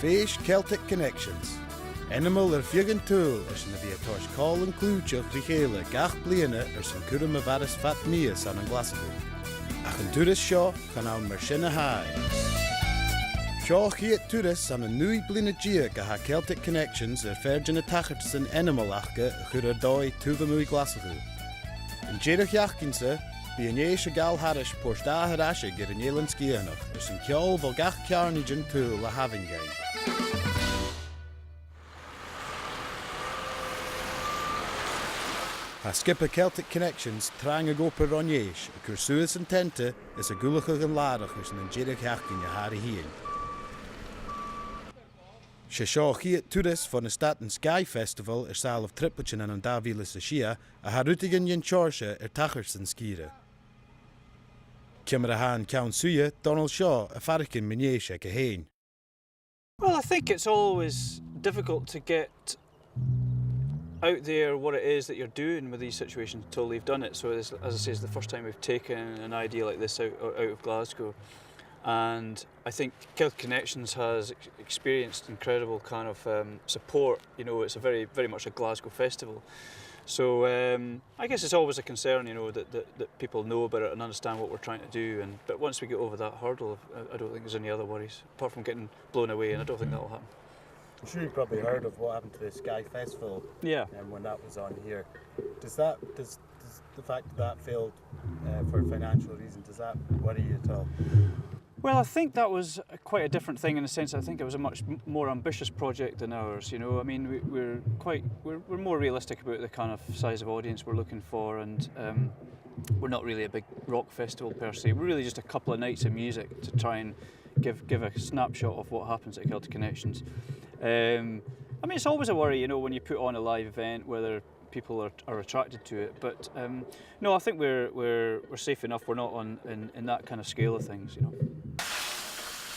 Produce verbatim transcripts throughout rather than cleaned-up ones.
Fèis Celtic Connections. Ainmeil air feadh an t-saoghail airson a bhith a' toirt còmhlan cliùiteach ri chèile gach bliadhna airson cuirm a mhaireas fad mìos ann an Glaschu. Ach an turas seo, chan ann mar sin a tha e. Seo a' chiad turas ann an naoi bliadhna deug a tha Celtic Connections air fear de na tachartasan ainmeil aca a chur air dòigh taobh a-muigh Ghlaschu. An deireadh-sheachdain-sa, bidh An Fhèis a' gabhail thairis port-adhair aiseig air an Eilean Sgitheanach, airson ceòl bho gach ceàrnaidh den t-saoghal a thabhann dhuinn. Tha sgioba Celtic Connections trang ag obair ron fhèis, a' cur suas an teanta is ag ullachadh an làrach airson an deireadh-sheachdain a tha ri thighinn. 'S e seo a' chiad turas bhon a stad an Skye Festival air sàilleabh trioblaidean ann an dà mhìle 's a sia a tha rudeigin dhen t-seòrsa air tachairt san sgìre. Ciamar a tha an ceann-suidhe, Donald Shaw, a' faireachdainn mun fhèis aige fhèin? Well, I think it's always difficult to get out there what it is that you're doing with these situations until they've done it. So, this, as I say, it's the first time we've taken an idea like this out, out of Glasgow. And I think Celtic Connections has ex-, experienced incredible kind of, um, support. You know, it's a very, very much a Glasgow festival. So, um, I guess it's always a concern, you know, that, that, that people know about it and understand what we're trying to do. And, but once we get over that hurdle, I, I don't think there's any other worries, apart from getting blown away, and I don't think that'll happen. I'm sure you've probably heard of what happened to the Skye Festival, yeah, um, when that was on here. Does that, does, does the fact that that failed, uh, for financial reason, does that worry you at all? Well, I think that was a, quite a different thing in the sense I think it was a much m-, more ambitious project than ours, you know. I mean, we, we're quite, we're, we're more realistic about the kind of size of audience we're looking for, and, um, we're not really a big rock festival per se. We're really just a couple of nights of music to try and give, give a snapshot of what happens at Celtic Connections. Um, I mean, it's always a worry, you know, when you put on a live event, whether people are, are attracted to it. But, um, no, I think we're, we're, we're safe enough. We're not on, in, in that kind of scale of things, you know.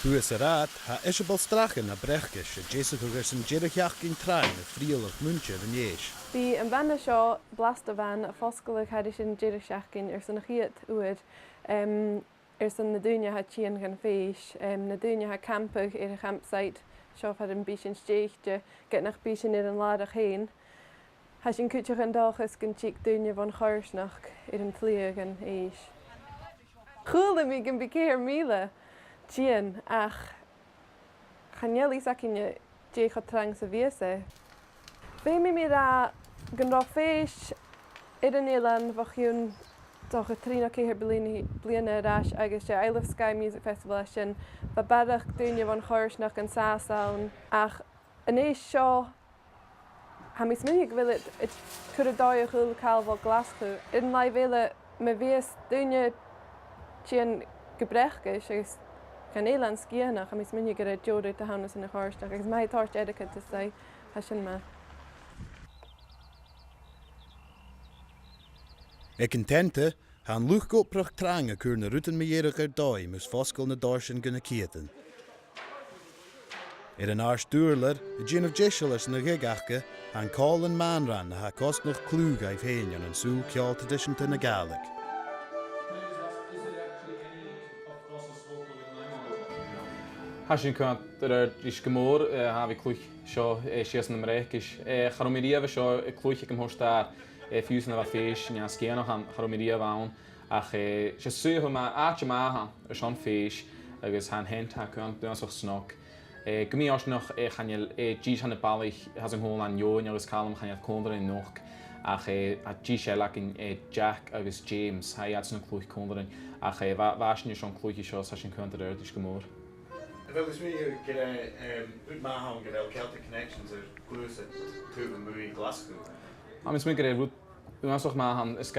Shuas an rathad, tha Iseabail Strachan à Breacais a' deasachadh airson deireadh-sheachdain trang a' frithealadh muinntir An Fhèis. Bidh am bana seo, Blasta Bhan, a' fosgladh thairis an deireadh-sheachdain airson a' chiad uair, em, airson na daoine a tha a' tighinn dhan fhèis, em, na daoine a tha a' campaigeadh air a' campsite seo far am bi sinn stèidhichte, ged nach bi sinn air an làrach fhèin. Tha sinn cuideachd an dòchas gun tig daoine bhon choimhearsnachd air an t-slighe dhan fhèis. Chuala mi gum bi ceithir mìle a' tighinn, ach chan eil fhios againne dè cho trang 's a bhios e. Feumaidh mi ràdh gun robh fèis air an eilean bho chionn, 's dòcha, trì no ceithir bliadhna, bliadhna air ais agus 's e Isle of Skye Music Festival a tha sin. Bha barrachd dhaoine bhon choimhearsnachd an sàs ann, ach an fhèis seo, tha mi a' smaoineachadh gu bheil iad a' cur air dòigh a h-uile càil bho Ghlaschu. Air an làimh eile, ma bhios daoine a' tighinn gu Breacais agus dhan Eilean Sgitheanach, tha mi a' smaoineachadh gur e deagh rud a th' ann airson a' choimhearsnachd, agus ma tha iad a' toirt airgead às, tha sin math. Aig an teanta, tha an luchd-obrach trang a' cur na rudan mu dheireadh air dòigh mus fosgail na dorsan gu na ceudan. Air an àrd-ùrlar, a' dèanamh deiseil airson a' ghig aca, tha an còmhlan Mànran a tha a' cosnadh cliù dhaibh fhèin ann an saoghal ceòl traidiseanta na Gàidhlig. Tha sinn a' coimhead air adhart ris gu mòr, eh, a thaobh a' chluich seo, eh, sìos ann am Breacais. Eh, cha robh mi riamh an seo a' cluich aig an t-Seachdain, eh, fiù 's nuair a bha fèis ann an Sgitheanach ann, cha robh mi riamh ann. Ach, eh, 's e suidheachadh math, àite math a th' ann airson fèis, agus tha an tent, tha e a' coimhead uabhasach snog. Eh, gu mì-fhortanach, eh, chan eil, eh, dithis na balaich a th' anns a' chòmhlan, Eòghann agus Calum, chan eil iad còmhla rinn a-nochd. Ach, eh, tha dithis eile againn, eh, Jack agus James, tha iadsan a' cluich còmhla rinn. Ach, eh, bha, bha sinn airson cluiche seo, 's tha sinn a' coimhead air adhart ris gu mòr. A bheil thu a' smaoineachadh gur e, em, rud math a th' ann gu bheil Celtic Connections air gluasad taobh a-muigh Ghlaschu? Tha mi a' smaoineachadh gur e rud uabhasach math a th' ann, is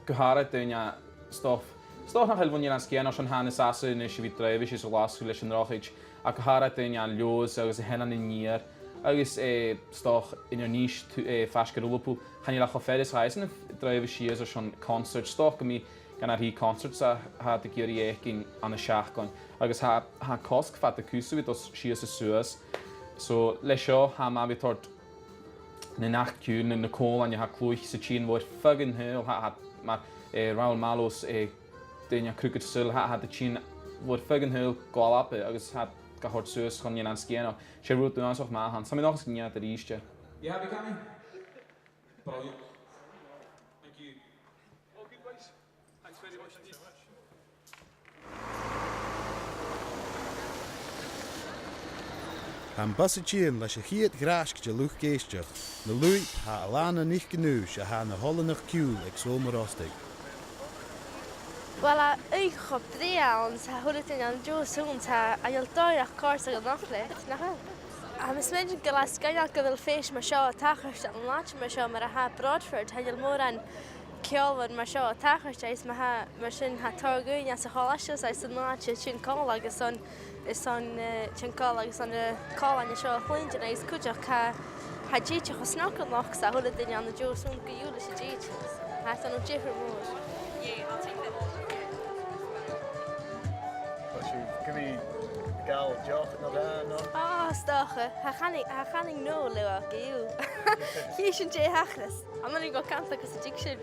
gu h-àraidh daoine à, 's dòcha, 's dòcha nach eil bhon Eilean Sgitheanach, ach sin tha na Sasair a-nis a bhith a' draibheadh sìos a Ghlaschu leis an drochaid, ach gu h-àraidh daoine à Leòdhas agus a h-Eilean an Iar, agus, eh, 's dòcha Inbhir Nis, tu-, eh, faisg air Ulapul, chan eil e cho furasta dhaibhsan a' draibheadh sìos airson concert, 's dòcha gum bi gun a thrì concerts a tha iad ag iarraidh fhaicinn ann an seachdain, agus tha, tha cosg fada cus a bhith a' dol sìos is suas. So, leis seo, tha e math a bhith a' toirt nan ath chiùil, na, na còmhlain a tha a' cluich 's a' tighinn bho air feadh an t-saoghail, tha, tha, mar, eh, Raoul Mallows, eh, daoine à Crooked Still, tha, tha iad a' tighinn bho air feadh an t-saoghail gu Alba, agus tha ga thoirt suas chun an eilean Sgitheanach. 'S e rud uabhasach math a th' ann. 'S tha mi an dòchas gun dèan iad a-rithist e. You happy, Cammy? Brilliant. Thank you. Okay, boys. Thanks very much indeed. Tha am bus a' tighinn leis a' chiad ghràisg de luchd-èisteachd, na lùib tha Alannah NicAonghais a tha na h-oileanach ciùil aig Sabhal Mòr Ostaig. Uill, tha ùidh cho brèagha ann, 's tha a h-uile duine an dèidh sùil, 's tha e dòigheil còrdadh a-nochd leis, nach eil? Tha mi a' smaoineachadh gu bheil e sgoinneil gu bheil fèis mar seo a' tachairt ann an àite mar seo mar a tha Broadford, chan eil mòran ceòlmhor mar seo a' tachairt, agus ma tha, mar sin tha tòrr dhaoine às a' cholaiste, 's ann an àite a' tighinn còmhla agus an, is an, eh, tighinn còmhla agus an, eh, còmhlan seo a chluinntinn, agus cuideachd tha, tha e dìreach cho snog a-nochd 's tha a h-uile duine an dèidh sùil gu bheil e dìreach. Tha e an diofar mòr. Tha sibh gu bhith gabhail deoch no dhà, no? Ò, 's dòcha. Tha chanainn, tha chanainn no leotha, gu bheil. Chì sinn dè thachras. An urrainn dhomh cantainn gus an tig sin?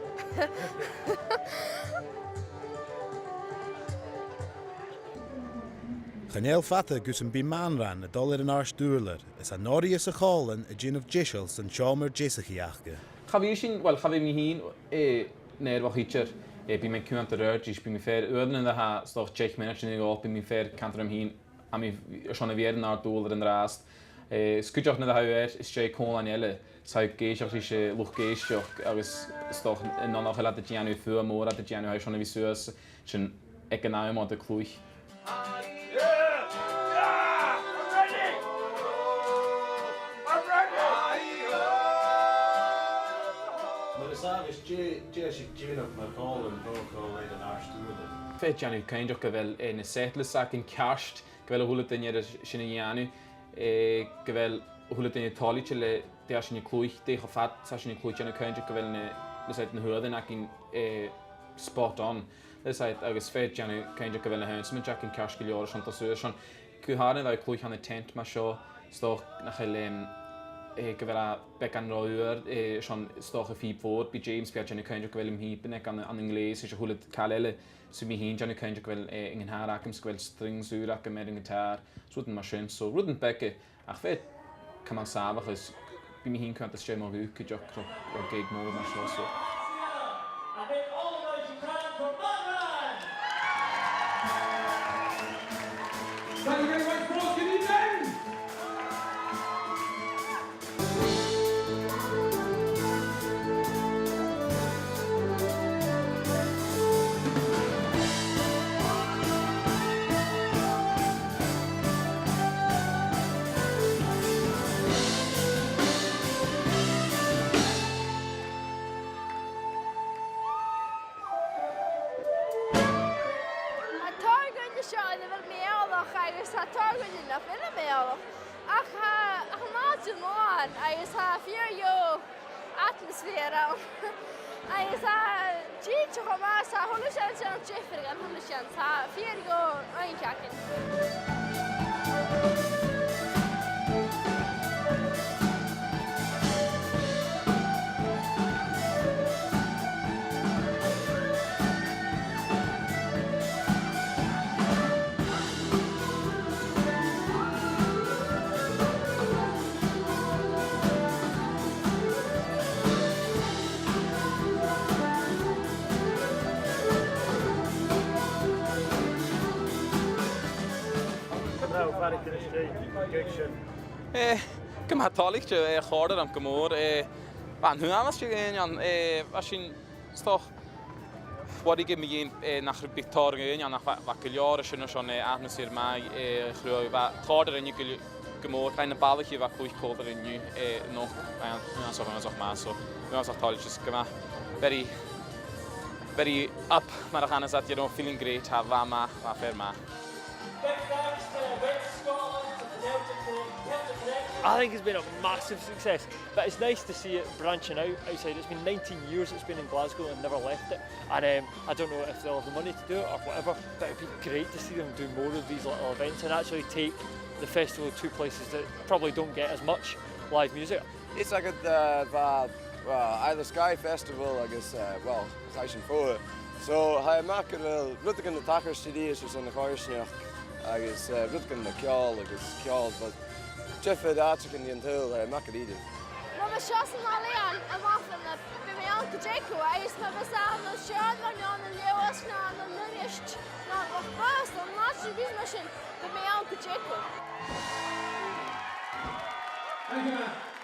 Chan eil fada gus am bi Mànran a' dol air an àrd-ùrlar, is tha Norrie is a' chòmhlan a' dèanamh deiseil san t-seòmar deasachaidh aca. Cha bhi sinn, uill, cha bhi mi fhìn, eh, nèarbhach idir, eh, bidh mi a' coimhead air adhart ris, bidh mi fhèin, uaireannan a tha, 's dòcha, deich mionaidean a dh'fhaodte, bidh mi fhèin a' cantainn rium fhìn, tha mi airson a bhith air an àrd-ùrlar an-dràsta. Eh, is cuideachd nuair a tha thu air, is e còmhlan eile, 's tha thu ag èisteachd ris an luchd-èisteachd agus 's dòcha an aon rud eile a tha iad a' dèanamh, fuaim mòr a tha iad a' dèanamh, tha thu airson a bhith suas, sin aig an àm a tha iad a' cluich. Mar as àbhaist, dè, dè tha sibh a' dèanamh mar chòmhlan, bho chòmhlan air an àrd-ùrlar? Feumaidh sinn dèanamh cinnteach gu bheil, eh, na setlists againn ceart, gu bheil a h-uile duine air sin a dhèanamh, eh, gu bheil a h-uile duine toilichte le dè tha sinn a' cluich, dè cho fad 's a tha sinn a' cluich, dèanamh cinnteach gu bheil na, na, na h-uairean againn, eh, spot on. Is e, agus feumaidh sinn dèanamh cinnteach gu bheil na h-instruments againn ceart gu leòr airson toirt suas airson, gu h-àraidh a bhith a' cluich ann an tent mar seo, 's dòcha nach eil, em, eh, gu bheil e beagan ro fhuar, eh, airson, 's dòcha, a' phìob mhòr, bidh James, bidh e a' dèanamh cinnteach gu bheil am pìob aige ann an, ann an glèidheadh, is a h-uile càil eile. 'S mi fhìn a' dèanamh cinnteach gu bheil, eh, an giotàr agam, 's gu bheil strings ùra agam air an giotàr, 's rudan mar sin, so rudan beaga, ach feumaidh cumail sàmhach is bidh mi fhìn a' coimhead às dèidh mo ghuth cuideachd ro, ro gig mòr mar seo, so. Thank you very much, folks. Good evening. Tha tòrr dhaoine seo air a bheil mi eòlach agus tha tòrr dhaoine nach eil mi eòlach. Ach tha, ach an àite làn agus tha fìor dheagh atmosphere ann. Agus tha dìreach cho math, tha a h-uile sìon, sìon diofar dhan a h-uile sìon, tha fìor dheagh aon cheacan. Eh, gu math toilichte, eh, chòrd e rium gu mòr, eh, bha an t-uabhas de dhaoine ann, eh, bha sinn 'S dòcha, bha e gu math, eh, nach robh tòrr dhaoine ann, ach bha, bha gu leòr an sin airson, eh, atmosphere math, eh, a chruthachadh, bha, chòrd e rinne gu, gu mòr, bha na balaich a bha a' cluich còmhla rinne, eh, a-nochd, bha e uabhasach, uabhasach math, so, uabhasach toilichte, just gu math, very, very up, mar a chanas iad, you know, feeling great, tha, bha e math, bha e fìor mhath. Big thanks to Vic Scotland, to Celtic Connection. I think it's been a massive success, but it's nice to see it branching out outside. It's been nineteen years it's been in Glasgow and never left it. And, um, I don't know if they'll have the money to do it or whatever, but it'd be great to see them do more of these little events and actually take the festival to places that probably don't get as much live music. Is agad, uh, bha, uh, Isle of Skye Festival agus, uh, well, tha sin fòidh. So, tha e math gu bheil rudeigin a' tachairt a-rithist airson na coimhearsnachd. Agus, eh, rudeigin mu cheòl agus ceòl, but diofar àiteachan dhen t-saoghal, eh, math dha-rìribh. Ma bha sibh san Eilean a-mach bho na, bha mi ann gu dearbh, agus ma bha sibh ann an Steòrnabhagh no ann an Leòdhas no ann an Uibhist no ann an Loch Baghasdail, no àiteigin mar sin, bha mi ann gu dearbh. Thank you, man.